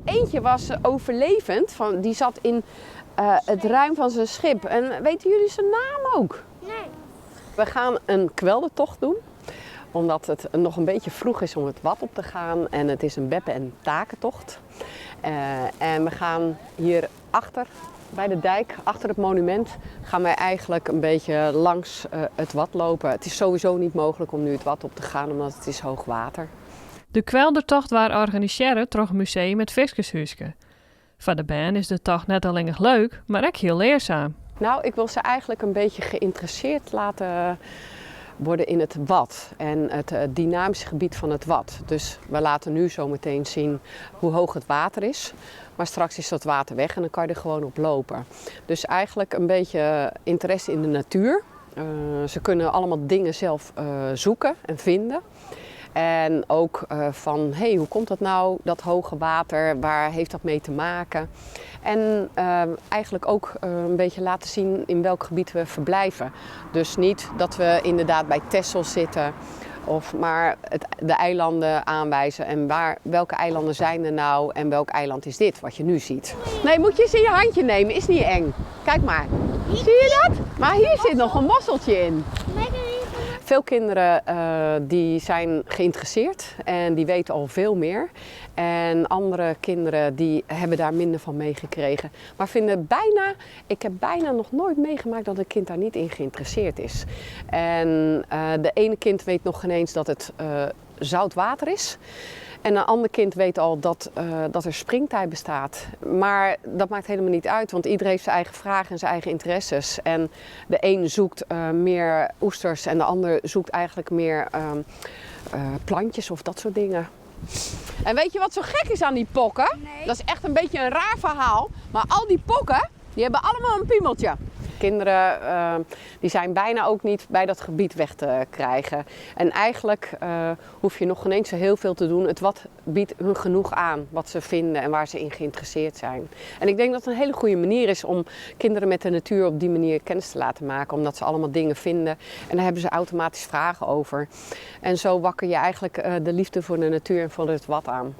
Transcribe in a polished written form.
Eentje was overlevend, van, die zat in het ruim van zijn schip. En weten jullie zijn naam ook? Nee. We gaan een kweldertocht doen, omdat het nog een beetje vroeg is om het wad op te gaan. En het is een beppe- en takentocht. En we gaan hier achter, bij de dijk, achter het monument, gaan wij eigenlijk een beetje langs het wad lopen. Het is sowieso niet mogelijk om nu het wad op te gaan, omdat het is hoog water. De kweldertocht waard organisearre troch Museum It Fiskershúske. Foar de bern is de tocht net allinnich leuk, mar ek hiel learsaam. Nou, ik wil ze eigenlijk een beetje geïnteresseerd laten worden in het wad en het dynamische gebied van het wad. Dus we laten nu zo meteen zien hoe hoog het water is. Maar straks is dat water weg en dan kan je er gewoon op lopen. Dus eigenlijk een beetje interesse in de natuur. Ze kunnen allemaal dingen zelf zoeken en vinden. En ook van, hey, hoe komt dat nou, dat hoge water, waar heeft dat mee te maken? En eigenlijk ook een beetje laten zien in welk gebied we verblijven. Dus niet dat we inderdaad bij Texel zitten, maar de eilanden aanwijzen en welke eilanden zijn er nou en welk eiland is dit, wat je nu ziet. Nee, moet je eens in je handje nemen, is niet eng. Kijk maar, zie je dat? Maar hier zit nog een mosseltje in. Veel kinderen die zijn geïnteresseerd en die weten al veel meer. En andere kinderen die hebben daar minder van meegekregen. Maar vinden bijna, ik heb bijna nog nooit meegemaakt dat een kind daar niet in geïnteresseerd is. En de ene kind weet nog geen eens dat het zout water is. En een ander kind weet al dat er springtij bestaat. Maar dat maakt helemaal niet uit, want iedereen heeft zijn eigen vragen en zijn eigen interesses. En de een zoekt meer oesters en de ander zoekt eigenlijk meer plantjes of dat soort dingen. En weet je wat zo gek is aan die pokken? Nee. Dat is echt een beetje een raar verhaal. Maar al die pokken, die hebben allemaal een piemeltje. Kinderen die zijn bijna ook niet bij dat gebied weg te krijgen. En eigenlijk hoef je nog geen eens zo heel veel te doen. Het wad biedt hun genoeg aan wat ze vinden en waar ze in geïnteresseerd zijn. En ik denk dat het een hele goede manier is om kinderen met de natuur op die manier kennis te laten maken. Omdat ze allemaal dingen vinden en daar hebben ze automatisch vragen over. En zo wakker je eigenlijk de liefde voor de natuur en voor het wad aan.